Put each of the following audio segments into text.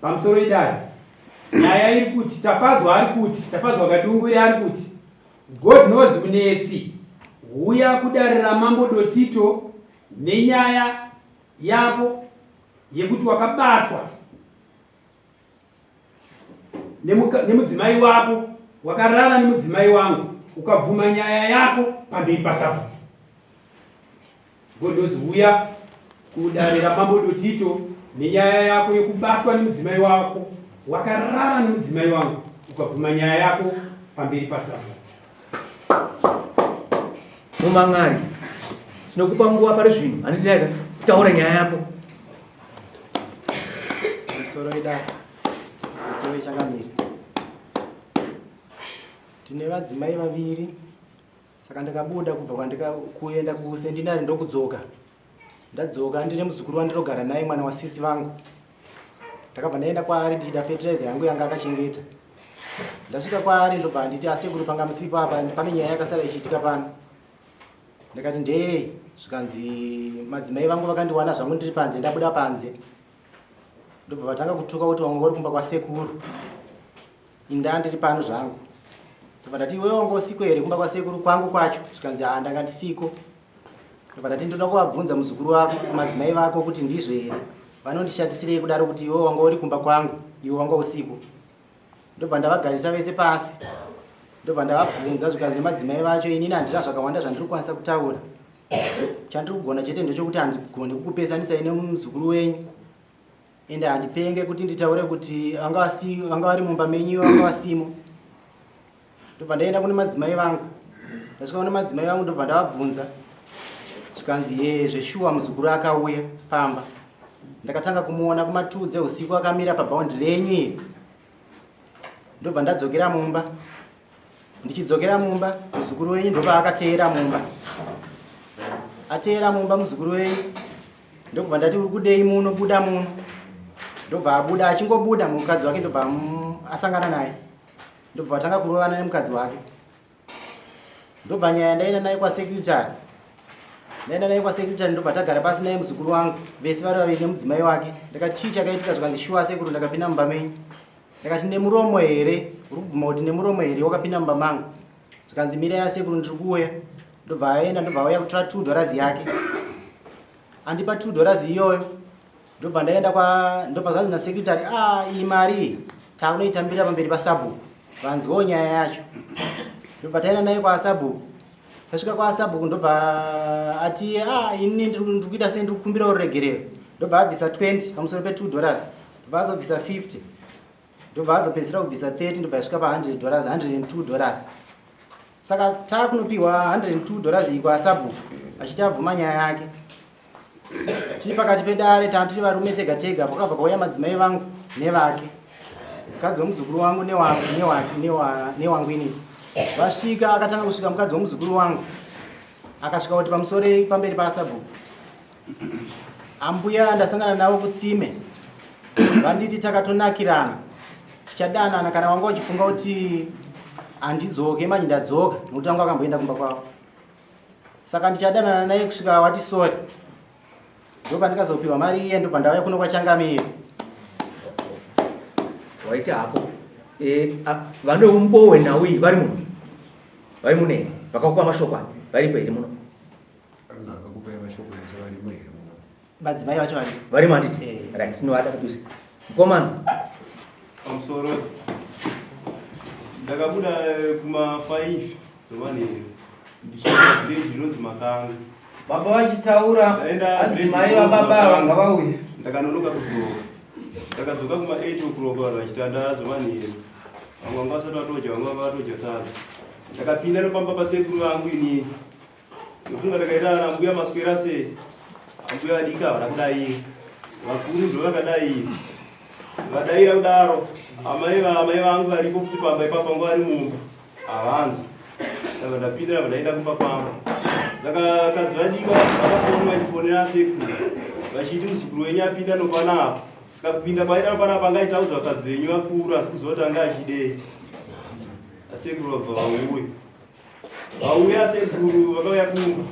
Pamusoro idare. Nyaya iri kuti Tafadzwa ari kuti Tafadzwa Kadungure ari kuti God knows Munetsi huya kudare raMambo Dotito nenyaya yako yekuti wakabatwa nemudzimai wako wakarara nemudzimai wangu ukabvuma nyaya yako pamberi pasabhuku. Godozi huya kudare raMambo Dotito nenyaya yako yekubatwa nemudzimai wako wakarara nemudzimai wangu ukabvuma nyaya yako pamberi pasabhuku. Mumang'ari, tinokupa nguva pari zvino, handiti naika taura nyaya yako. Musoro wedare, musoro wechangamire. Tine vadzimai vaviri, saka ndakabuda kubva kwandika kuenda kusendinari ndokudzoka. Ndadzoka ndine muzukuru wandinogara naye mwana wasisi vangu. Ndakabva ndaenda kwaari ndichida fertilizer yangu yanga akachengeta. Ndasvika kwaari ndobva anditi asekuru panga musipo apa pane nyaya yakasara ichiitika pano. Ndakati ndeyei zvikanzi madzimai vangu vakandiwana zvangu ndiri panze ndabuda panze. Ndobva vatanga kutuka kuti wanga uri kumba kwasekuru. Inda ndiri pano zvangu. Ndobva ndati iwewe wanga usiko here kumba kwasekuru kwangu kwacho zvikanzi haa ndanga ndisiko. Ndobva ndati ndoda kuvabvunza muzukuru wako madzimai vako kuti ndizvo here vanondishatisirei kudaro kuti iwe wanga uri kumba kwangu iwe wanga usiko. Ndobva ndavagarisa vese pasi. Ndobva ndavabvunza zvikanzi nemadzimai vacho inini handina zvakawanda zvandiri kukwanisa kutaura. Chandiri kugona chete ndechokuti handigoni kukupesanisai nemuzukuru wenyu. Ende handipenge kuti nditaure kuti vanga vari mumba menyu vanga vasimo. Ndobva ndaenda kune madzimai vangu. Ndasvika kune madzimai vangu ndobva ndavabvunza. Zvikanzi ye zveshuwa muzukuru akauya pamba. Ndakatanga kumuona kuma2 dzeusiku akamira paboundary renyu iri. Ndobva ndadzokera mumba. Ndichidzokera mumba muzukuru wenyu ndobva akateera mumba. Ateera mumba muzukuru wenyu ndokubva ndati uri kudei muno buda muno. Ndobva abuda achingobuda mukadzi wake ndobva asangana naye. Ndobva vatanga kurovana nemukadzi wake. Ndobva nyaya ndaenda naye kwasecretary. Ndaenda naye kwasecretary ndobva tagara pasi naye muzukuru wangu vese vari vaviri nemudzimai wake. Ndakati chii chakaitika zvikanzi shuwa sekuru ndakapinda mumba menyu. Ndakati nemuromo here uri kubvuma kuti nemuromo here wakapinda mumba mangu. Zvikanzi mirai asekuru ndiri kuuya. Ndobva aenda ndobva auya kutora $2 yake. Andipa $2 iyoyo ndobva ndaenda kwa ndobva zvanzi nasecretary ah iyi mari iyi takunoitambira pamberi pasabhuku vanzwawo nyaya yacho ndobva taenda naye kwasabhuku tasvika kwasabhuku ndobva ati ah ini ndiri kuita sei ndiri kukumbira ruregerero ndobva abvisa 20 pamusoro pe 2 dollars ndobva azobvisa 50 ndobva azopedzisira kubvisa 30 ndobva yasvika pa 100 dollars 102 dollars saka takunopiwa 102 dollars iyi kwasabhuku achiti abvuma nyaya yake Tiri pakati pedare tanga tiri varume tega tega pakabva pauya madzimai vangu nevake mukadzi wemuzukuru wangu newangu newangu inini vasvika akatanga kusvika mukadzi wemuzukuru wangu akasvika kuti pamusorei pamberi pasabhuku ambuya ndasangana navo kutsime vanditi takatonakirana tichadanana kana wanga uchifunga kuti handidzoke manje ndadzoka nekuti vanga vakamboenda kumba kwavo Saka ndichadanana naye kusvika wati sorry. Ndopandikazopiwa mari iye ndobva ndauya kuno kwachangamire. Waita hako. Eh, vane umbowo wenhau iyi vari muno. Vari mune vakakupa mashoko aya varipo here muno? Vakakupa mashoko acho varimo here muno? Madzimai vacho varimo. Varimo handiti? Eh. Right, tinovata padhuze. Mkomana. Pamusoro. Ndakabuda kuma 5 dzemanheru ndichienda village inonzi Makanga. Baba vachitaura adzimai vababa ava ngavauye. Ndakanonoka kudzoka. Ndakadzoka kuma 8 o'clock vanhu vachitandara dzemanheru. Vamwe vanga vasati vatodya, vamwe vanga vatodya sadza. Ndakapinda nopamba pasekuru vangu inini. Ndofunga ndakaita ana mbuya maswera sei. Ambuya vadiki havana kudaira. Vakuru ndo vakadaira. Vadaira kudaro amai amai vangu varipo futi pamba ipapo vanga vari mumba. Havanzwi. Ndabva ndapinda ndabva ndaenda kumba kwangu. Saka kadzi vadiki vakafoni vachifonera sekuru vachiti muzukuru wenyu apinda nopanapa. Saka kupinda kwaita nopanapa anga aitaudza vakadzi venyu vakuru asi kuziva kuti anga achidei. Asekuru vabva vauya. Vauya sekuru vakauya kumba.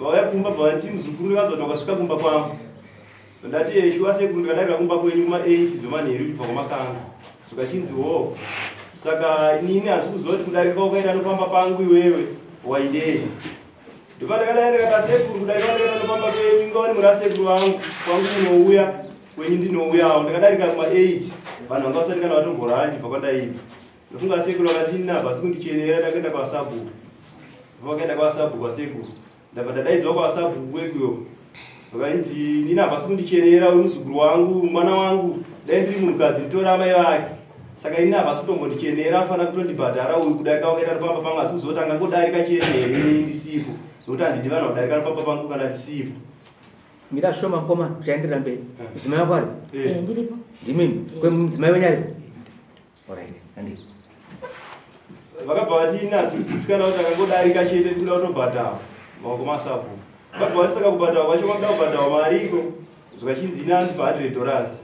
Vauya kumba bva vati muzukuru ndakadza kuti wakasvika kumba kwangu. Ndati eh, shuwa sekuru ndikadarika kumba kwenyu kuma 8 dzemanheru kubva kwamakanga. Zvikachinzi wo. Saka inini handisi kuziva kuti kudarika kwaukaita nopamba pangu iwewe waidei. Ndobva ndakadai ndikati asekuru kudarika kwandakaita nopamba penyu ingawani muri asekuru vangu kwangu munouya kwenyu ndinouyawo. Ndakadarika kuma 8 vanhu vanga vasati kana vatomborara ndichibva kwandaibva. Ndofunga asekuru vakati ini nabva asi kundichenera ndakaenda kwasabhuku. Vakaenda kwasabhuku asekuru. Ndabva ndadaidzwa kwasabhuku kwekuyo. Vakainzi ini nabva asi kundichenera uyu muzukuru wangu, mwana wangu, dai ndiri munhukadzi nditora amai vake. Saka ini nabva asi kutombondichenera afana kutondibhadhara uyu kudarika wakaita nopamba pangu asi kuzoti angangodarika chete here ini ndisipo. Nokuti handidi vanhu vakudarika nopamba pangu kana ndisipo. Mira shoma mkoma, uchaenderera mberi. Mudzimai wako ari? Eh, ndiripo. Ndimimi. Kwe mudzimai wenyu ari? Alright, handi. Vakabva vati ini handisi kugutsikana kuti akangodarika chete ndikuda kutobhadhara maoko masabhuku. Vakabva vati saka kubhadhara kwacho kwakuda kubhadhara mari iko zvikachinzi ini andipa 100 dollars.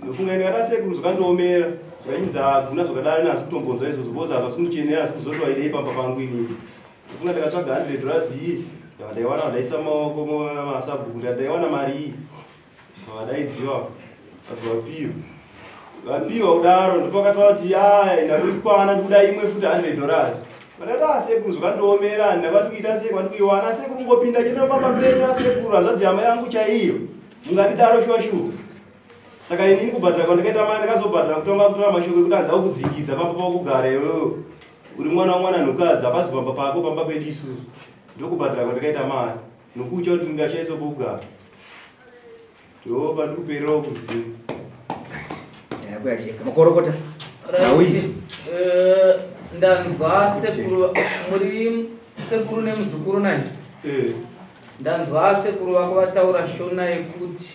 Ndofunga ini ndakati sekuru zvakandiomera zvikachinzi haguna zvakadaro ini handisi kutombonzwa izvozvo because hazvasi kundichenera handisi kuziva kuti waidei pamba pangu inini. Ndofunga ndakatsvaga 100 dollars iyi ndabva ndaiwana ndaisa maoko masabhuku ndaiwana mari iyi. Vadaidziwa vabva vapiwa vapiwa kudaro ndopakataura kuti aya ndakukwana ndikuda imwe futi 100 dollars vakati ah sekuru zvakandiomera ndakati kuita sei kwandikuiwana sekuru ngopinda chete pamba penyu asekuru hanzvadzi yamai yangu chaiyo mungandidaro shuwa shuwa saka inini kubhadhara kwandikaita mari ndakazobhadhara kutanga kutora mashoko ekuti hanza kudzikidza pamba pakugara iwewe uri mwana wamwana nhukadzi hapasi pamba pako pamba pedu isusu ndokubhadhara kwandikaita mari nokutya kuti ndingashaiswa pokugara ndo pandikupererawo kuziva Makorokota. Right. Eh, ndanzwa sekuru muri sekuru nemuzukuru nani Eh, ndanzwa sekuru vako vataura shona yekuti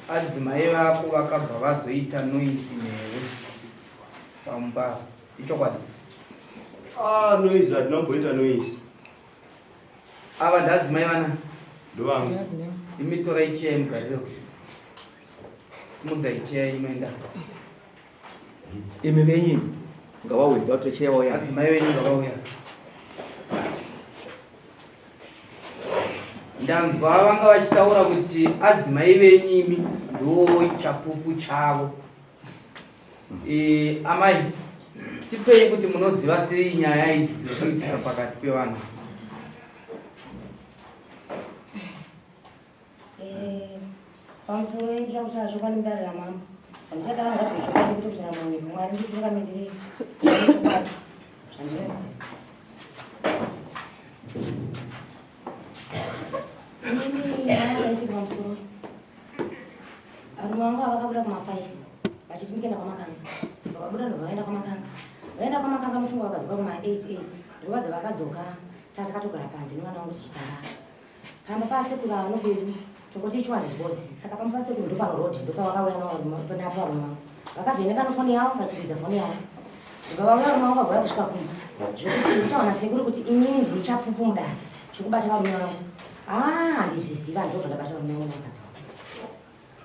adzimai vako vakabva vazoita noise newe pamba ichokwadi ah noise hatina kumboita noise Ava ndadzimai vana. Ndovangu. Imi torai cheya mugariro. Simudzai cheya inoenda. Imi venyu ngavauye ndakuti cheya wauya. Adzimai venyu ngavauya. Ndanzwa vanga vachitaura kuti adzimai venyu imi ndo chapupu chavo. E, amai tipei kuti munoziva sei nyaya idzi dziri kuitika pakati pevanhu. Eh, pamusoro yenyu kutaura chokwadi mudare ramambo handichataura ngazvechokwadi kuti kuchera manyika mwari nditungamirirei chokwadi zvandinoziva inini nyaya yakaitika pamusoro Varume vangu ava vakabuda kuma 5 vachiti ndikuenda kwamakanga. Vakabuda ndobva vaenda kwamakanga. Vaenda kwamakanga nofunga vakadzoka kuma 8 8 ndovadza vakadzoka tatakatogara panze nevana vangu tichitandara. Pamba pasekuru ava nokwedu tongoti ichiwanza chibodzi saka pamba pasekuru ndopano road ndopavakauya napo varume vangu. Vakavheneka nofoni yavo vachiridza foni yavo. Ndobva vauya varume vangu vabva kusvika kumba zvokuti ndikutaura nasekuru kuti inini ndini chapupu mudare chokubata varume vangu. Ah, handizviziva ndobva ndabata varume vangu nevakadzi vangu.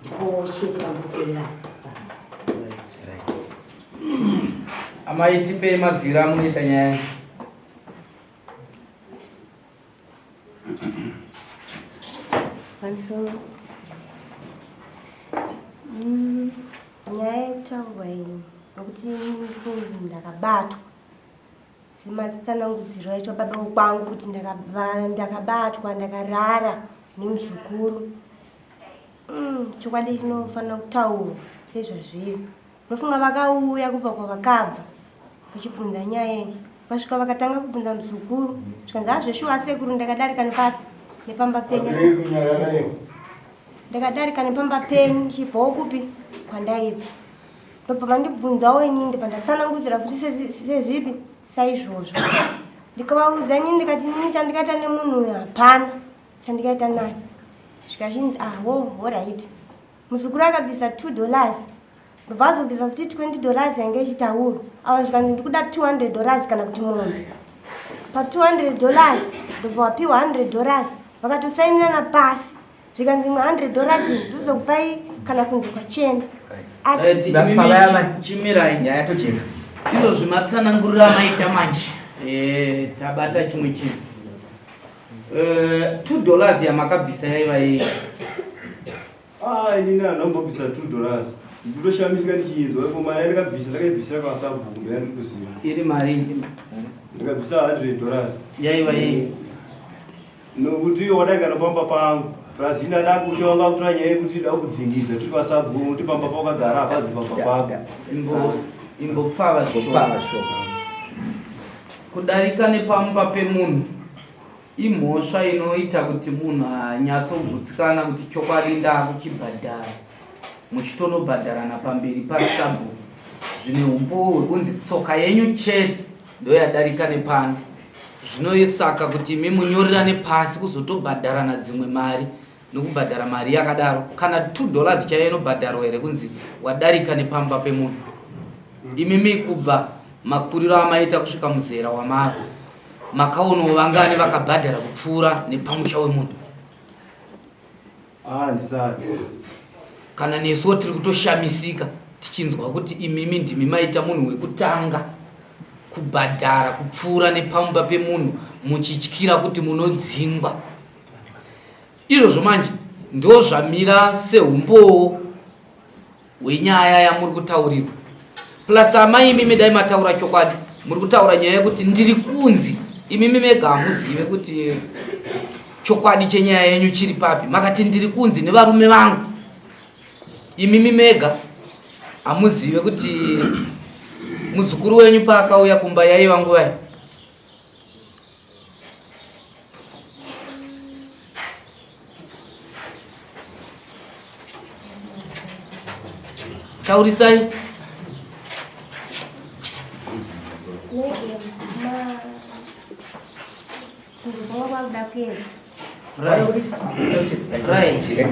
Ndipo chete pandikuperera. Amai tipei mazwiro amunoita nyaya. Pamusoro. Nyaya yekutaurwa iyi nokuti ndikunzi ndakabatwa sematsanangudziro aitwa baba wekwangu kuti ndakabatwa ndakarara nemuzukuru chokwadi chinofanira kutaurwa sezvazviri Ndofunga vakauya kubva kwavakabva vachibvunza nyaya iyi. Vakasvika vakatanga kubvunza muzukuru zvikanzi hazveshuwa asekuru ndakadarika nepapi nepamba penyu ndakadarika nepamba penyu ndichibvawo kupi kwandaibva ndobva vandibvunzawo inini ndobva ndatsanangudzira futi sezvipi saizvozvo ndikavaudza inini ndikati inini chandikaita nemunhu uyu hapana chandikaita naye zvikachinzi aho ah, horaiti muzukuru akabvisa 2 dollars ndobva azobvisa futi 20 dollars yange ichitaurwa ava zvikanzi ndikuda 200 dollars kana kuti mombe pa 200 dollars ndobva wapiwa 100 dollars vakatosainirana pasi zvikanzi imwe 100 dollars ndozokupai kana kunze kwachena chimirai nyaya yatochena ndizvo zvimatsanangurira maita manje eh, tabata chimwe chinhu 2 eh, dollars yamakabvisa yaiva yei Ah, inini handambobvisa 2 dollars. Ndinotoshamisika ndichinzwa ko mari yandakabvisa ndakaibvisira kwasabhuku ndoyandiri kuziva. Iri mari ndakabvisa 100 dollars. Yaiva yei? Nokuti iyo wadaika nopamba pangu. Plus ini ndada kutya wanga kutora nyaya yekuti da kudzingidza tiri pasabhuku nokuti pamba pawakagara hapazi pamba pako. Imbo imbopfava zvishoma. Kudarika nepamba pemunhu Imhosva inoita kuti munhu anyatsogutsikana kuti chokwadi ndakuchibhadhara muchitonobhadharana pamberi pasabhuku zvine umbowo hwekunzi tsoka yenyu chete ndoyadarika nepano zvinosaka kuti imi munyorerane pasi kuzotobhadharana dzimwe mari nokubhadhara mari yakadaro kana 2 dollars chaiyo inobhadharwa here kunzi wadarika nepamba pemunhu imimi kubva makuriro amaita kusvika muzera wamava makaonawo vangani vakabhadhara kupfuura nepamusha wemunhu ah, ndisati kana nesuwo tiri kutoshamisika tichinzwa kuti imimi ndimi maita munhu wekutanga kubhadhara kupfuura nepamumba pemunhu muchityira kuti munodzingwa izvozvo manje ndozvamira seumbowo hwenyaya yamuri kutaurirwa plus amai imimi dai mataura chokwadi muri kutaura nyaya yekuti ndiri kunzi imimi mega hamuzive kuti chokwadi chenyaya yenyu chiri papi makati ndiri kunzi nevarume vangu imimi mega hamuzive kuti muzukuru wenyu paakauya kumba yaiva nguvai Taurisai.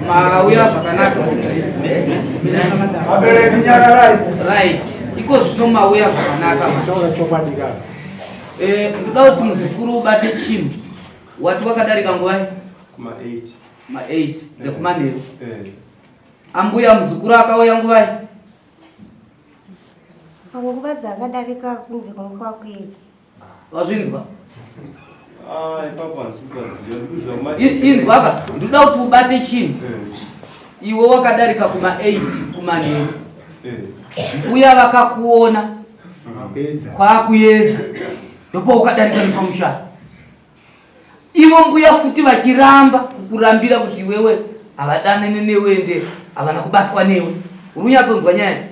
Mauya zvakanaka. Vabereki nyararai. Right. Iko zvino mauya zvakanaka. Eh, ndoda kuti muzukuru ubate chinhu. Wati wakadarika nguvai? Kuma 8. Ma 8 dzekumanheru. Eh. Ambuya muzukuru akauya nguvai? Panguva dzaakadarika kunze kwangu kwakuedza. Wazvinzwa? Ah, ipapo handisi kupaziva. Ndikuziva kuma Inzwaka, ndoda kuti ubate chinhu. Eh. Iwe wakadarika kuma 8 kumanheru. Eh. Mbuya vakakuona kwakuedza. Ndipo ukadarika nepamusha. Ivo mbuya futi vachiramba kukurambira kuti iwewe havadanane newe ende havana kubatwa newe. Uri kunyatsonzwa nyaya?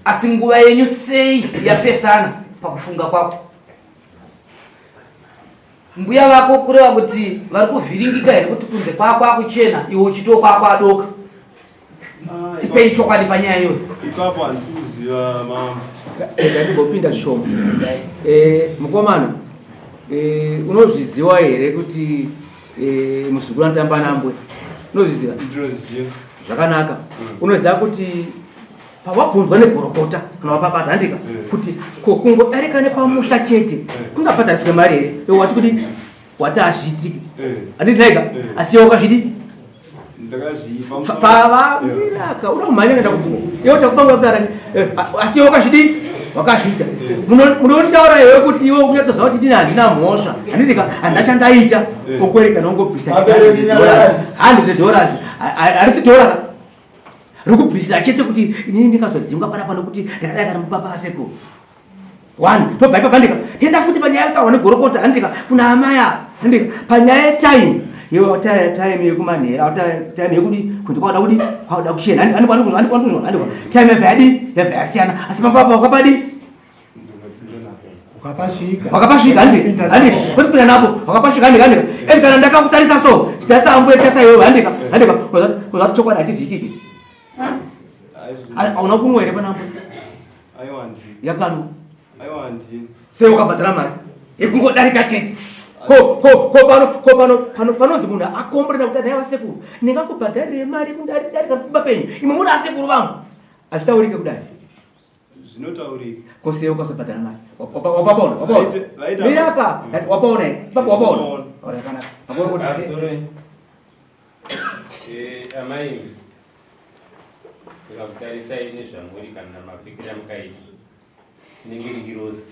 Asi nguva yenyu sei yapesana pakufunga kwako? Mbuya vako kureva kuti vari kuvhiringika here kuti kunze kwako akuchena iwe uchitiwo kwako adoka? Ah, tipei chokwadi panyaya iyoyo. Ipapo handisi kuziva mambo. Rega ndimbopinda zvishoma. Eh, mukomana eh, unozviziva here kuti eh, muzukuru anotamba nambwe? Unozviziva? Ndinoziva. Zvakanaka. Unoziva kuti pawabvunzwa negorokota kana wapabata handika kuti ko kungodarika nepamusha chete kungabhadhariswe mari here? Iwe wati kudii? Wati hazviitiki. Handiti naika? Asi iwe wakazvidi? Pavamiraka uda kumhanya kuenda kubvunza iwe takupanga sara eh, asi iwe wakazvidi wakazviita munonitaura iwe kuti iwe ukunyatsoziva kuti ndini handina mhosva handiti ka handina chandaita okwereka nongobvisa 100 dollars harisi dhora rikubvisira chete kuti inini ndikazodzingwa panapa nokuti ndakadai kana mupapa asekuru One, tobva ipapa handika toenda futi panyaya yataurwa negorokota handika kuna amai ava handika panyaya yetime yewa time yekumanhera time yekudi kunze kwauda kudi kwauda kuchena handikwanukuzvona handikwa time yabva yadi yabva yasiyana asi pamba apa wakapadi wakapasvika wakapasvika handika handika kwetipinda napo wakapasvika handika handika ende kana ndakakutarisa so tarisa ambuya tarisa iwewe handika handika kuza chokwadi hachivhikiki hauna kunwa here panambo Aiwa handina. Yakanwa. Aiwa handina. Sei wakabhadhara mari yekungodarika chete? Ko ko ko pano ko pano pano panonzi munhu akomborera kuti adai vasekuru ndingakubhadharire mari yekundarika kumba penyu imwe muri asekuru vangu. Hazvitaurike kudai. Zvinotaurika. Ko sei ukazobhadhara mari? Wapaona wapaona. Mirapa wapaona ipapo wapaona. Ora kana. Akurikuti. Eh, amai ndikakutarisai nezvamuri kana mapfekero amukaita inenge ngirozi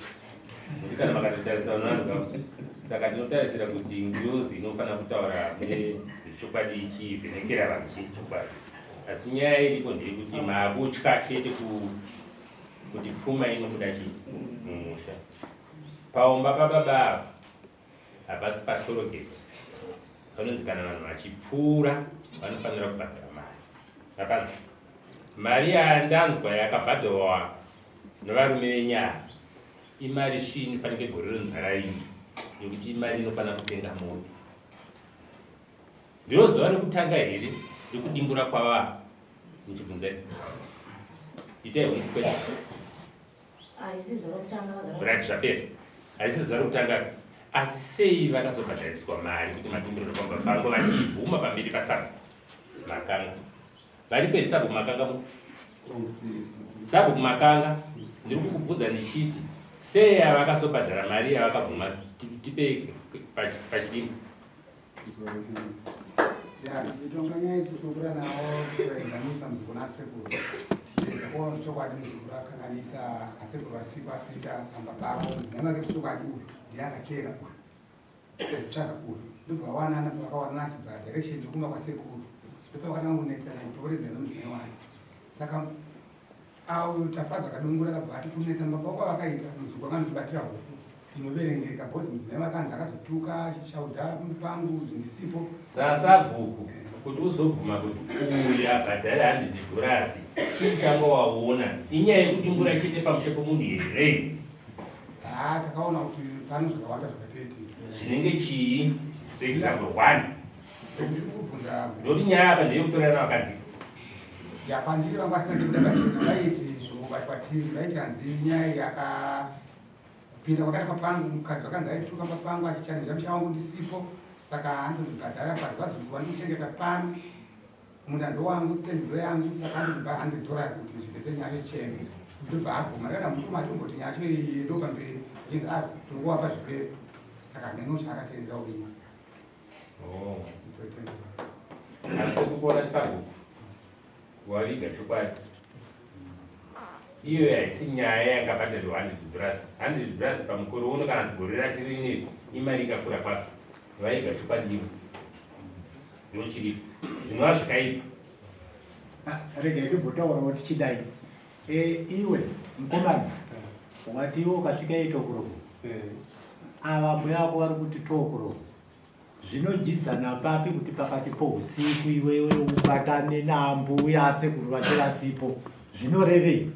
nokuti kana makatotarisa vanhu vanhu saka tinotarisira kuti ngirozi inofanira kutaura mune chokwadi ichivhenekera vanhu chii chokwadi asi nyaya iripo ndeyekuti maakutya chete kuti pfuma inobuda chii mumusha paumba pababa ava hapasi patorogate panonzi kana vanhu vachipfuura vanofanira kubhadhara mari hapana mari yandanzwa yakabhadharwa nevarume venyaya imari svini fanike gore renzara iyi yekuti imari inokwana kutenga mota ndiro zuva rekutanga here rekudimbura kwava ndichibvunzai itai hongu kwete Right, zvapera. Harisi zuva rekutanga. Asi sei vakazobhadhariswa mari kuti madungiro pamba pangu vachiibvuma pamberi pasabhu makanga. Varipo here sabhu makanga mu? Sabhu makanga ndiri kukubvunza ndichiti sei vakazobhadhara mari yavakabvuma tipe pachidimbu. Ya, tichitonga nyaya idzi tokura nawo kuenzanisa muzukuru nasekuru. Tichiedza kuona kuti chokwadi muzukuru akanganisa asekuru vasipo afita pamba pavo. Mudzimai wake chokwadi uyu ndiye akateera uyu. Kutsvaga uyu. Ndobva vawanana pavakawanana achibva direction yekumba kwasekuru. Ndopavakatanga kunetsana kutokoredzana nemudzimai wake. Saka Awo Tafadzwa Kadungura akabva ati kunetsa mubaba wako vakaita muzukuru akandibatira huku inoverengeka because mudzimai vakanzi akazotuka achishaudha pangu zvindisipo. Sasabhuku kuti uzobvuma kuti uyu abhadhare handidi dhorasi chii changa waona inyaya yekudimbura chete pamusha pemunhu here? Haa takaona kuti pano zvakawanda zvakatoitika. Zvinenge chii? For example one. Ndokuti nyaya apa ndeyekutorana vakadzi. Ya kwandiri vanga vasina kubuda pachena vaiti izvo kwatiri vaiti hanzi nyaya yakapinda kwakati papangu mukadzi vakanzi aituka papangu achichallenja musha wangu ndisipo saka andondibhadhara pazuva zukuru vandikuchengeta pano munda ndowangu stand ndoyangu saka andondipa 100 dollars kuti zviite senyaya yocheme ndobva abvuma ndakada mutuma atomboti nyaya yacho iyi ndopamberi achinzi a ah, tongowapa zvirwere saka mheno chaakatendera uiye Oh. Asi kupona sabhuku waviga chokwadi. Iyo haisi nyaya yangabhadharwa 100 dollars. 100 dollars pamukore uno kana gore ratiri rineri imari ikakura kwazvo. Vaiga chokwadi ivo. Ndochiripo. Zvinova zvakaipa. Ah, rega ndimbotaurawo tichidai. Eh, iwe mukomana wati iwe ukasvika itokuro eh. ava mbuya vako vari kuti tokuro zvinodyidzana papi kuti pakati pousiku iwewe ubatane naambuya asekuru vake vasipo zvinorevei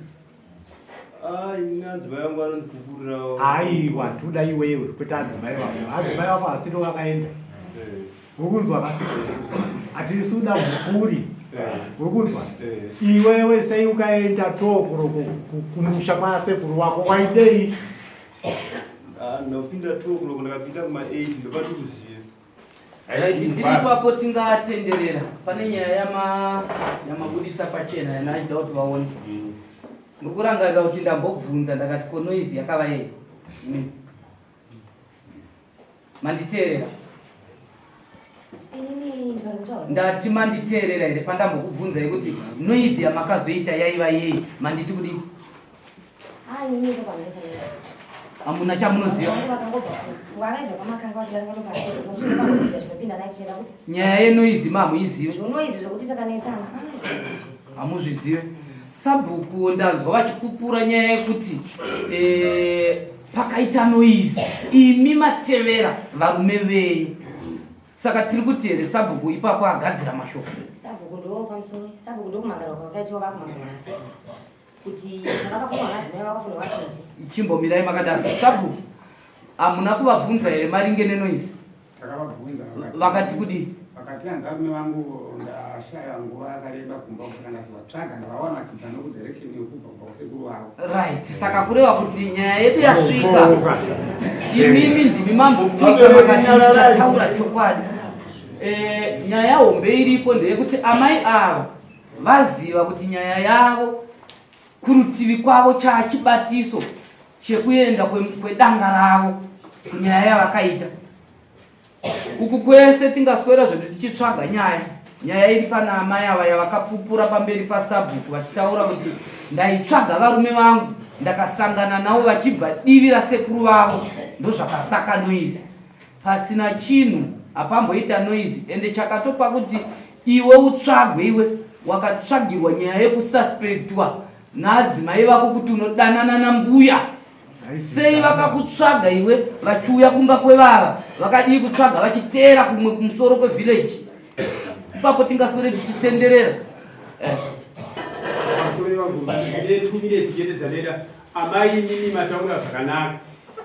aiwa toda iwewe kwete adzimai vako adzimai vako asiro vakaenda eh. Urikunzwa ka? Hatisi kuda mupuri. Urikunzwa? Iwewe sei ukaenda tokuro kumusha kwasekuru wako waidei? Ah, ndapinda tokuro ndakapinda kuma 8 ndopati kuziva. Right, tiri ipapo tingatenderera pane nyaya yama yamabudisa pachena yanaida kuti vaone. Muri kurangarira kuti ndambobvunza ndakati ko noise yakava yei? Imi. Manditeerera? Ndati manditeerera here pandambokubvunzai kuti noise yamakazoita yaiva yei? Manditi kudii? Hamuna chamunoziva. Nyaya yenoizi mamuizive. Hamuzvizive. Sabhuku ndanzwa vachipupura nyaya yekuti eh, pakaita noizi imi matevera varume venyu saka tiri kuti here sabhuku ipapo agadzira mashoko sabhuku ndo pamusoro sabhuku ndokumangarwa kwakaitiwa vakumangarwa nasekuru kuti vakafunwa vadzimai vakafunwa vachinzi chimbomirai makadaro sabhuku hamuna kuvabvunza here maringe nenoizi takavabvunza vakati kudii vakati hanzi varume vangu Ndavashaya nguva yakareba kumba kusaka ndazovatsvaga ndavawana vachibva nokudirection yokubva kumba kwasekuru vavo. Right, saka kureva kuti nyaya yedu yasvika. Imimi ndimi mambopika makati tichataura chokwadi. Eh, nyaya hombe iripo ndeyekuti amai ava vaziva kuti nyaya yavo kurutivi kwavo chaachibatiso chekuenda kwedanga ravo kunyaya yavakaita. Uku kwese tingaswera zvedu tichitsvaga nyaya. Nyaya iri pana amai ava yavakapupura pamberi pasabhuku vachitaura kuti ndaitsvaga varume vangu ndakasangana navo vachibva divi rasekuru vavo ndozvakasaka noizi. Pasina chinhu hapamboita noizi ende chakatopa kuti iwe utsvagwe iwe wakatsvagirwa nyaya yekususpectwa naadzimai vako kuti unodanana nambuya Sei vakakutsvaga iwe vachiuya kumba kwevava vakadii kutsvaga vachiteera kumwe kumusoro kwevillage ipapo tingaswere tichitenderera eh. Amai imimi mataura zvakanaka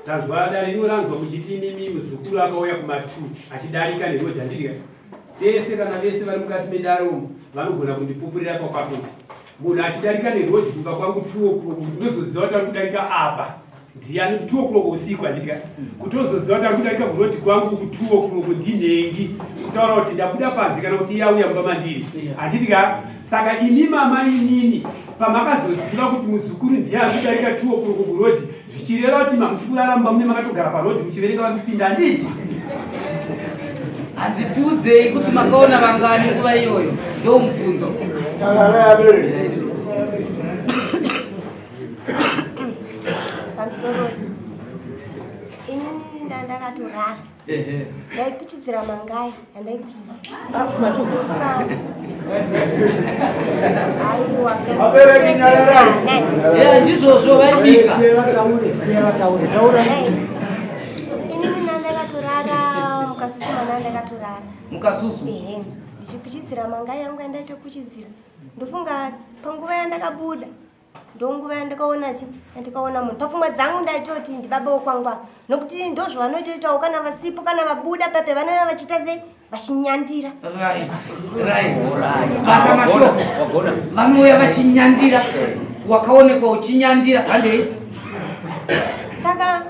tanzwa dare rino ranzwa muchiti imimi muzukuru akauya kumatu achidarika nerodhi handidya tese kana vese vari mukati medare umu vanogona kundipupurira kwakwakuti Munhu achidarika neroad kumba kwangu 2 o'clock kuti ndozoziva kuti ari kudarika apa ndiyani kuti 2 o'clock usiku achitika kuti ozoziva kuti ari kudarika kuroad kwangu ku 2 o'clock ndinhengi kutaura kuti ndabuda panze kana kuti iye auya mumba mandiri achitika saka imi mama inini pamakazoziva kuti muzukuru ndiye ari kudarika 2 o'clock kuroad zvichireva kuti mamusi kurara mumba mune makatogara paroad muchiverenga vari kupinda handiti Hanzi tiudzei kuti makaona vangani nguva iyoyo ndo mubvunzo. Pamusoro inini ndandakatorara ndaikuchidzira mangai andaikuchidzira aiwa ndizvozvo vaibika inini ndandakatorara mukasusu mana ndakatorara mukasusu ehe ndichikuchidzira manga yangu yandaitokuchidzira ndofunga panguva yandakabuda ndonguva yandikaona chi yandikaona munhu pafungwa dzangu ndaitoti ndibaba wokwangu ava nokuti ndozvavanotoitawo kana vasipo kana vabuda pepe vanouya vachiita sei vachinyandira bata mashoko vanouya vachinyandira wakaonekwa uchinyandira handei saka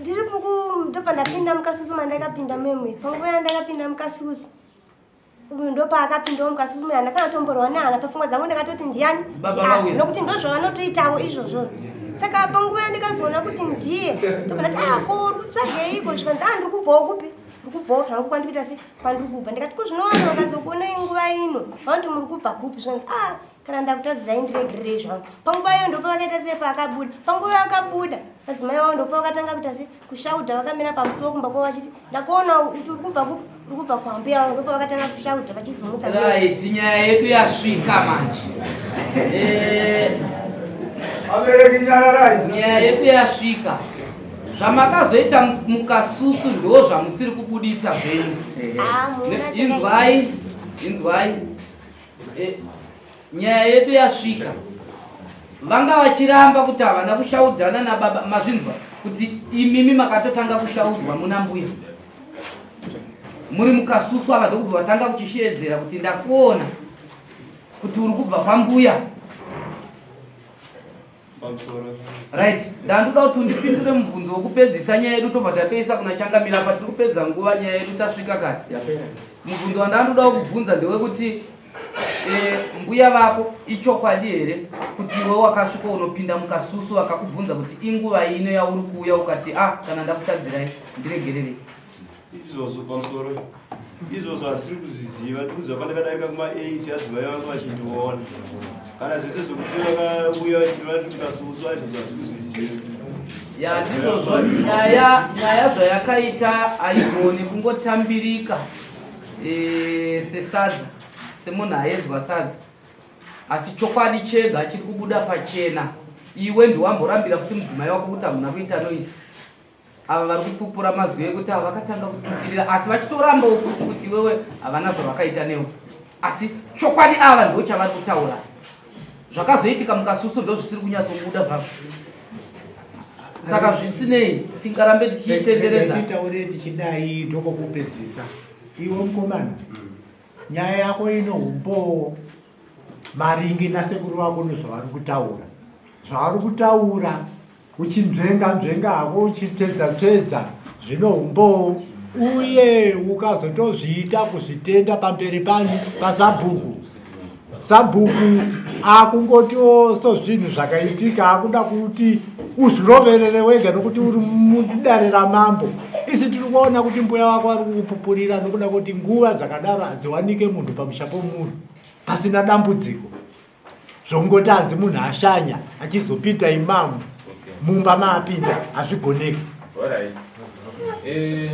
ndiri muku ndobva ndapinda mukasusu mandakapinda memwe panguva yandakapinda mukasusu uyu ndopaakapindawo mukasusu muyana kana tomborwa nehana pafungwa dzangu ndakatoti ndiyani nokuti ndozvavanotoitawo izvozvo saka panguva yandikazoona kuti ndiye ndobva ndati ah ko uri kutsvageiko zvikanzi ah ndiri kubvawo kupi ndiri kubvawo zvangu kwandikuita se kwandiri kubva ndikati ko zvinowana vakazokuonai nguva ino vanoti muri kubva kupi zvikanzi ah kana ndakutadzirai ndiregererei zvangu panguva iyo ndopa vakaita sei paakabuda panguva yakabuda madzimai vavo ndopa vakatanga kuita sei kushaudha vakamira pamusuwo kumba kwavo vachiti ndakuona kuti uri kubva kupi uri kubva kwambuya vavo ndopa vakatanga kushaudha vachizomutsa right nyaya yedu yasvika manje eh, nyaya yedu yasvika zvamakazoita mukasusu ndo zvamusiri kubuditsa zvenyu ah, inzwai inzwai Eh, nyaya yedu yasvika vanga vachiramba kuti havana kushaudhana nababa mazvinzwa kuti imimi makatotanga kushaudwa muna mbuya muri mukasusu ava ndokubva vatanga kuchisheedzera kuti ndakuona kuti uri kubva kwambuya Right, ndandoda kuti undipindure mubvunzo wekupedzisa nyaya yedu tobva tatoisa kuna changamira apa tiri kupedza nguva nyaya yedu tasvika kare. Mubvunzo wandandoda kubvunza ndewekuti e, mbuya vako ichokwadi here kuti iwe wakasvika unopinda mukasusu vakakubvunza kuti inguva ino yauri kuuya ukati ah kana ndakutadzirai ndiregererei. Izvozvo pamusoro izvozvo hasiri kuzviziva ndikuziva pandakadarika kuma 8 adzimai vangu vachindiona kana zvese zvekuti vakauya vachivandikasuuswa izvozvo hasi kuzviziva ya ndizvozvo nyaya nyaya zvayakaita haigoni kungotambirika e, sesadza semunhu aedzwa sadza asi chokwadi chega chiri kubuda pachena iwe ndiwamborambira futi mudzimai wako kuti hamuna kuita noise ava vari kupupura mazwi ekuti ava vakatanga kutukirira asi vachitorambawo futi kuti iwewe havana zvavakaita newe asi chokwadi ava ndo chavari kutaura zvakazoitika mukasusu ndo zvisiri kunyatsobuda zvazvo saka zvisinei tingarambe tichiitenderedza taure tichidai ndokokupedzisa iwe mukomana mm. Nyaya yako ino umbowo maringe nasekuru vako nezvavari kutaura. Zvavari kutaura uchinzvenga nzvenga hako uchitsvedza tsvedza zvino umbowo uye ukazotozviita kuzvitenda pamberi pani pasabhuku sabhuku akungotiwo sozvinhu zvakaitika akuda kuti uzviroverere wega nokuti uri mudare ramambo isi tiri kuona kuti mbuya wako ari kukupupurira nokuda kuti nguva dzakadaro hadziwanike munhu pamusha pomunhu pasina dambudziko zvongoti hanzi munhu ashanya achizopinda imamu mumba maapinda hazvigoneki eh,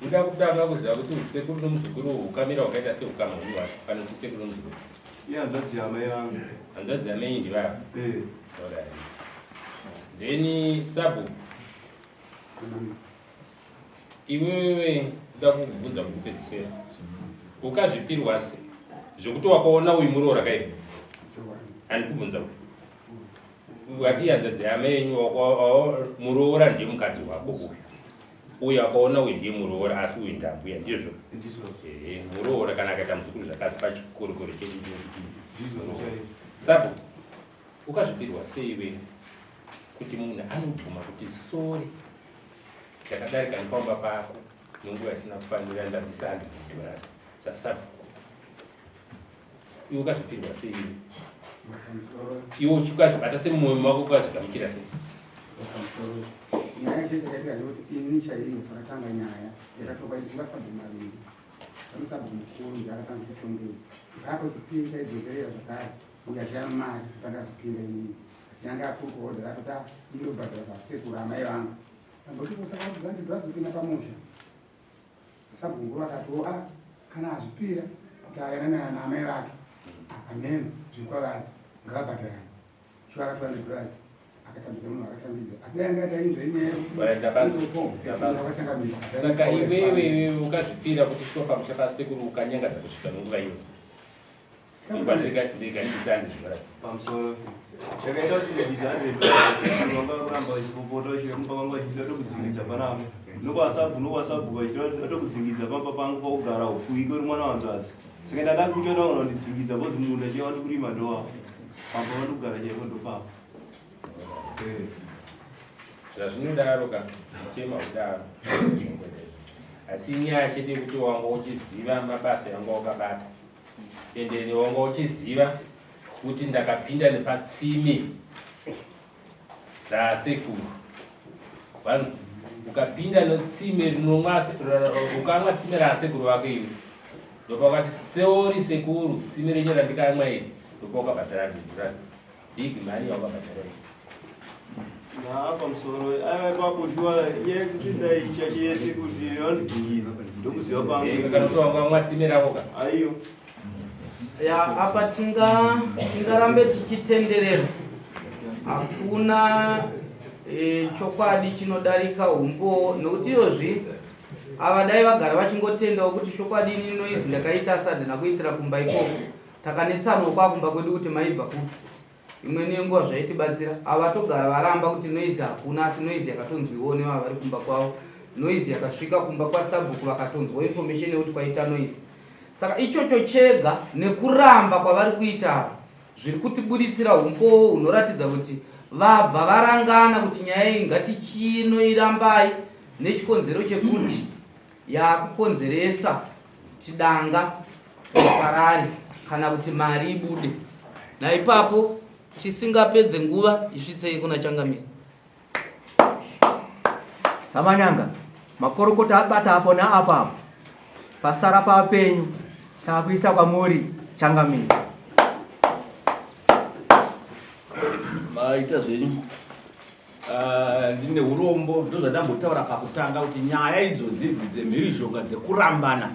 Ndoda kutanga kuziva kuti usekuru nomuzukuru hukamira hwakaita seukama huri wacho kana kuti sekuru nomuzukuru. Iye hanzvadzi yamai vangu. Hanzvadzi yamai ndivava. Eh. Alright. Then sabu. Iwewe ndoda kukubvunza kukupedzisira. Ukazvipirwa se zvekuti wakaona uyu muroora kaipa. Andikubvunza kuti wati hanzvadzi yamai yenyu muroora ndiye mukadzi wako uyu. Uyu akaona uyu ndiye muroora asi uyu ndambuya ndizvo? Ehe, muroora kana akaita muzukuru zvakasi pachikorokoro chedu Sabu, ukazvipirwa sei iwe kuti munhu anobvuma kuti sori ndakadarika nepamba pako nenguva isina kufanira ndabvisa 100 dollars sasabhuku iwe ukazvipirwa sei iwe iwe ukazvibata semumwoyo mako ukazvigamuchira sei nyaya chii chakaitika ndekuti ini chaiyo pakatanga nyaya yakatongwa ichiva sabhuku maviri pane sabhuku mukuru ndiye akatanga kutongei ipapo chipiri chaidzokerera zvakare uyo achiya mari pandakazopinda inini asi yanga akuru kuhodha akati ah, indobhadhara zvasekuru amai vangu amboti kusaka kuti zandibrazopinda pamusha Sabhuku vakatiwo ah, kana azvipira kuti ayanana naamai vake hameno zviri kwavari ngavabhadharane. Shuwa akatora nepurazi akatambidza munhu akatambidza asi dai anga tainzwa inyaya yekuti saka iwewe iwewe ukazvipira kuti shuwa pamusha pasekuru ukanyangadza kusvika nenguva iyoyo Pamusoro chakaita kuti ndibvise 100 vanga kuramba vachipopota vachiuya kumba kwangu vachiti ndatokudzingidza panapa nokwasabhu nokwasabhu vachiti ndatokudzingidza pamba pangu pakugara upfuwike uri mwana wanzvadzi saka ndandakutya ndaona kundidzingidza bcoz munda chaiwa ndikurima ndowapo pamba pandikugara chaipo ndopapa Zvazvinodaro ka mutema kudaro asi inyaya chete yekuti wanga uchiziva mabasa yanga wakabata ende wanga uchiziva kuti ndakapinda nepatsime rasekuru vanhu ukapinda netsime rinomwa ukamwa tsime rasekuru vako iwe ndopakati seori sekuru tsime renyu randikamwa iri ndopawakabhadhara bhidhurasi Big money wakabhadhara here? Haa pamusoro aiva ipapo shuwa nyaya yekuti ndaicha chete kuti vandidzingidza ndokuziva kwangu. Eh, kana kuti wanga mwatsime ravo ka? Aiyo. Ya apa tinga tingarambe tichitenderera. Hakuna e, chokwadi chinodarika umbowo nokuti iyozvi ava dai vagara vachingotendawo kuti chokwadi ini noizi ndakaita asi handina kuitira kumba ikoko. Takanetsanawo kwakumba kwedu kuti maibva kupi. Imweni yenguva zvaitibatsira. Ava togara varamba kuti noise hakuna asi noise yakatonzwiwawo nevava vari kumba kwavo. Noise yakasvika kumba kwasabhuku vakatonzwawo information yekuti kwaita noise. Saka ichocho chega nekuramba kwavari kuita ava zviri kutibuditsira umbowo hunoratidza kuti vabva varangana kuti nyaya iyi ngatichinoirambai nechikonzero chekuti yakukonzeresa chidanga parare kana kuti mari ibude naipapo tisingapedze nguva isvitsei kuna changamire Samanyanga makorokota abata apo naapo apo pasara papenyu takuisa kwamuri changamire maita zvenyu Ah, ndine urombo ndozvandambotaura pakutanga kuti nyaya idzodzi idzi dzemhirizhonga dzekurambana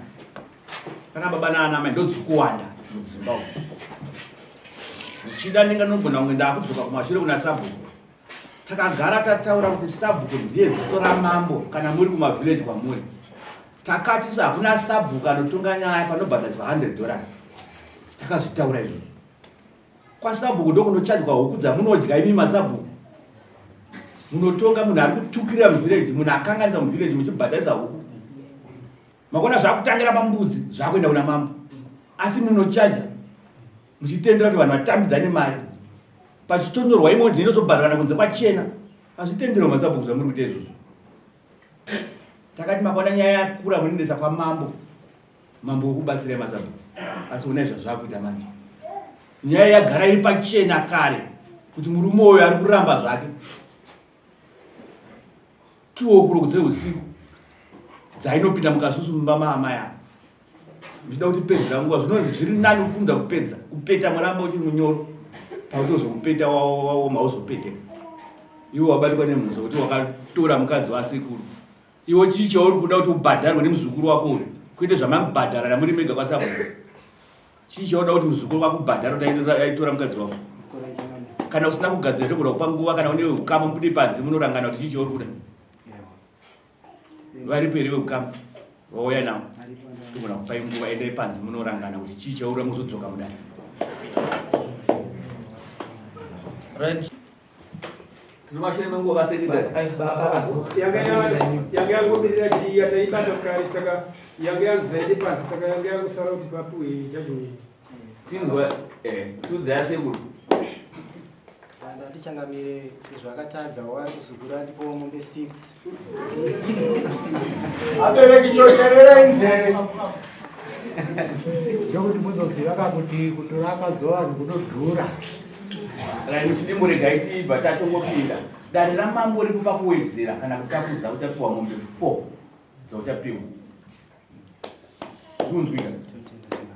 kana baba naana mai ndodziri kuwanda mudzimba umu zvichida ndinga ndinogona kunge ndakudzoka kumashure kuna sabhuku takagara tataura kuti sabhuku ndiye ziso ramambo kana muri kumavhileji kwamuri takati so hakuna sabhuku anotonga nyaya panobhadhariswa 100 dollars takazvitaura izvozvo Kwasabhuku ndokunochajwa huku dzamunodya imi masabhuku. Munotonga munhu ari kutukirira muvillage, munhu akanganisa muvillage muchibhadharisa huku. Makona zvakutangira pambudzi zvakuenda kuna mambo. Asi munochaja muchitendera kuti vanhu vatambidzane mari. Pachitonyorwa imwe inozobhadharana kunze kwachena. Hazvitenderwa masabhuku zvamuri kuita izvozvo. Takati makona nyaya yakura munoendesa kwamambo. Mambo wokubatsirai masabhuku. Asi onai zvazvakuita manje. Nyaya yagara iri pachena kare kuti murume uyo ari kuramba zvake. Tuokuro dzeusiku dzainopinda mukasusu mumba maamai ava. Ndichida kuti pedzera nguva zvinonzi zviri nani kukunda kupedza kupeta muramba uchiri munyoro pakuti uzokupeta waoma uzopeteka. Iwe wabatwa nemhosva kuti wakatora mukadzi wasekuru. Iwe chii chauri kuda kuti ubhadharwe nemuzukuru wako uyu kwete zvamamubhadhara namuri mega kwasabhuku. Chii chauda kuti muzukuru wako ubhadhara kuti aitora mukadzi wako? Kana usina kugadzira togona kupa nguva kana une ukama mubude panze munorangana kuti chii chauri kuda. Varipo here veukama vauya nawo? Togona kupai nguva endai panze munorangana kuti chii chauri muzodzoka mudare. Right. Tinomashure menguva kasekretary. Yanga yangomirira chiya taibata kare saka yanga yanzi vaende panze saka yanga yangosara kuti papiwe judgment. Tinzwa eh tudza yasekuru. Ndati changamire sezvo akatadza wari kuzukura ndipo mombe 6. Abereki chotererai nzeve. Ndokuti muzoziva ka kuti kutora akadzi vanhu kunodhura. Right, muchidimbu regai tibva tatongopinda. Dare ramambo ripo pakuwedzera kana kutapudza uchapiwa mombe 4 dzauchapiwa. Zvikunzwika?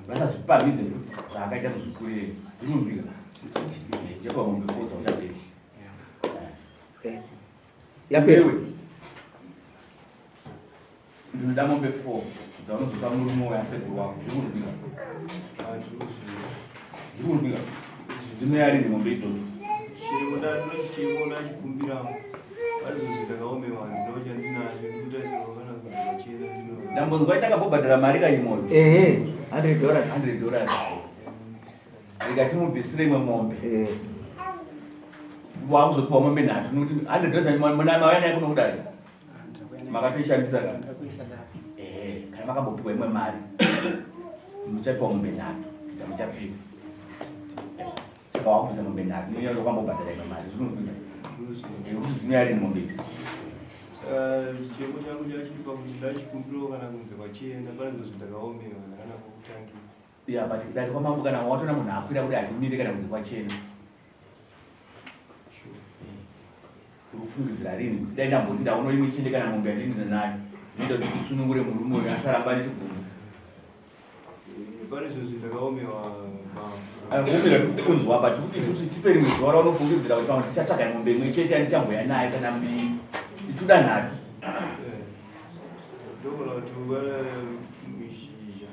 Vasazvipamhidze futi zvaakaita muzukuru iyeye. Zvikunzwika? Uchapiwa mombe 4 dzauchapiwa. Yapera. Ndinoda mombe 4 dzaunozopa murume uyo asekuru wako. Zviri kunzwika? Zviri kunzwika? Dzinouya rini mombe idzodzo? Chirimo ndinochichemo ndachikumbirawo. Aizozvi ndakaomewa handinawo chandinacho ndikutarisirwa kana kuti vachena ndino. Ndambonzwa takambobhadhara mari kaimoni. Ehe, 100 dollars. 100 dollars. Ndikati mubvisire imwe mombe. Eh. Wakuzopiwa mombe nhatu nokuti 100 dollars muna mauya naye kuno kudai. Makatoishandisa ka? Eh, kana makambopiwa imwe mari muchapiwa mombe nhatu dzamuchapiwa. Saka wakubvisa mombe nhatu nenyaya yekuti wakambobhadhara imwe mari zvinozwika. Nekuti dzinouya rini mombe idzi? Saka chichemo changu chachiri pakuti ndachikumbirawo kana kunze kwachena pane zvinhu ndakaomewa ndakana kutangira. Yeah, but dare kwamambo kana watoona munhu akwira kuti hatimire kana kunze kwachena. Uri kufungidzira rini kuti dai ndamboti ndaona imwe chende kana mombe yandinoenda nayo inoita kuti tisunungure murume uyu asaramba nechigumbu. Pane zvinhu ndakaomewa mambo. Kuomera tiri kunzwa but kuti isusu tipe rimwe zuva raunofungidzira kuti pamwe tichatsvaga mombe imwe chete yandichamboya nayo kana mbiri ituda nhatu. Ndogona kuti mizhizha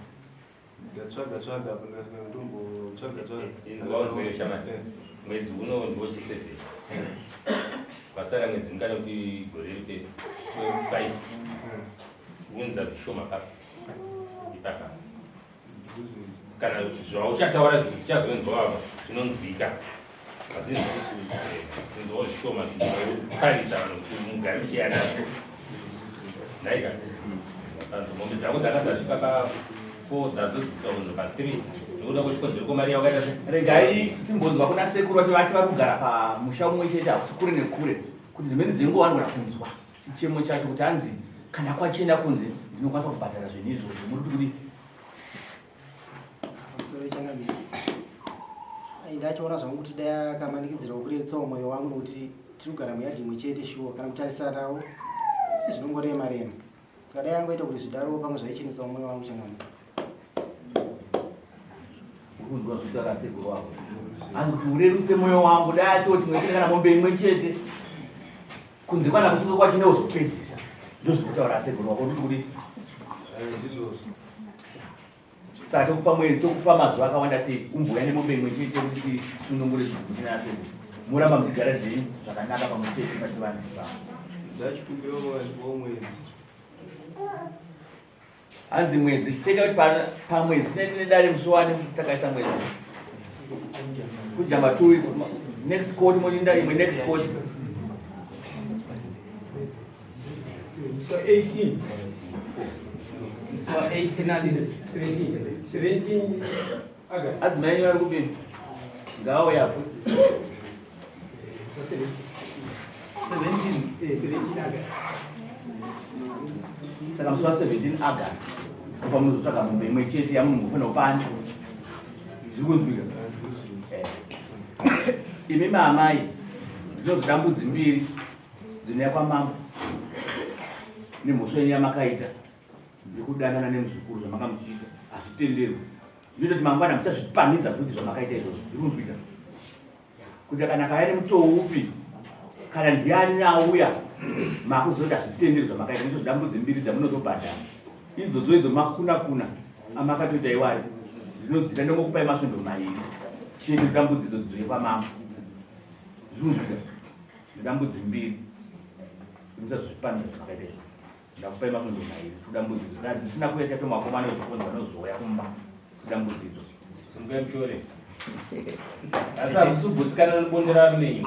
ndatsvaga tsvaga apo ndikasvika ndombotsvaga tsvaga. Inzwa unzwe shamani. Mwedzi uno ndiwo chi7. Kwasara mwedzi mingani kuti gore ripere? 5. Unza zvishoma papa. Ipapa. Kana zvauchataura zvichazonzwa apa zvinonzwika. Asi inzwawo zvishoma zvinoparisa vanhu kuti mugare muchiyanana. Ndaika. Mombe dzako dzanga dzasvika pa 4 dzazodziswa kunzo pa 3 nekuda kwechikonzero komari yawakaita sei? Regai timbonzwa kuna sekuru vacho vati vari kugara pamusha umwe chete hakusi kure nekure kuti dzimweni dzenguva vanogona kunzwa chichemo chacho kuti hanzi kana kwachena kunze ndinokwanisa kubhadhara zvinhu izvozvo muri kuti kudii? Pamusoro changamire. Ai ndachiona zvangu kuti dai akamanikidzirwa kurerutsawo mwoyo wangu nokuti tiri kugara muyadhi imwe chete shuwa kana kutarisanawo zvinongorema rema. Saka dai angoita kuti zvidarowo pamwe zvaichenesawo mwoyo wangu changamire. Kunzwa zvitaura sekuru wako. Hanzi kuti urerutse mwoyo wangu dai atiwo chimwe chete kana mombe imwe chete. Kunze kwana kusvika kwachine uzopedzisa. Ndozvekutaura sekuru wako kuti kudii? Ndizvozvo. Saka tokupa mwedzi tokupa mazuva akawanda sei umbouya nemombe imwe chete kuti tisunungure zvikutina sekuru. Muramba muchigara zvenyu zvakanaka pamwe chete pachivanhu ipapo. Ndachikumbirawo vanhu mwedzi. Hanzi mwedzi cheka kuti pamwedzi tine tine dare musi wani takaisa mwedzi. Kujamba 2 next court moninda imwe next court. So 18. Adzimai enyu vari kupi? Ngaauye apo. 17. Saka musi wa 17 August ndopamunozotsvaga mombe imwe chete yamunofanira kupanda. Zviri kunzwika? Eh. Imi maamai ndinozoda mbudzi mbiri dzinouya kwamambo nemhosva yenyu yamakaita yekudanana nemuzukuru zvamanga muchiita hazvitenderwi. Zvinoita kuti mangwana muchazvipamhidza futi zvamakaita izvozvo. Zviri kunzwika? Kuti kana akauya nemutoo upi kana ndiani auya makuzoita zvitendero zvamakaita muchozvida mbudzi mbiri dzamunozobhadhara idzodzo idzo makuna kuna amakatoita iwayo ndinodzida ndongokupai masvondo mairi chete ndoda mbudzi idzo dzoye kwamambo zvinozvida ndoda mbudzi mbiri musazozvipanira zvamakaita izvo ndakupai masvondo mairi toda mbudzi idzo kana dzisina kuuya chato makomana vechikonzi vanozouya kumba toda mbudzi idzo Sungai muchore. Asi hamusi kugutsikana nebonde ravari menyu.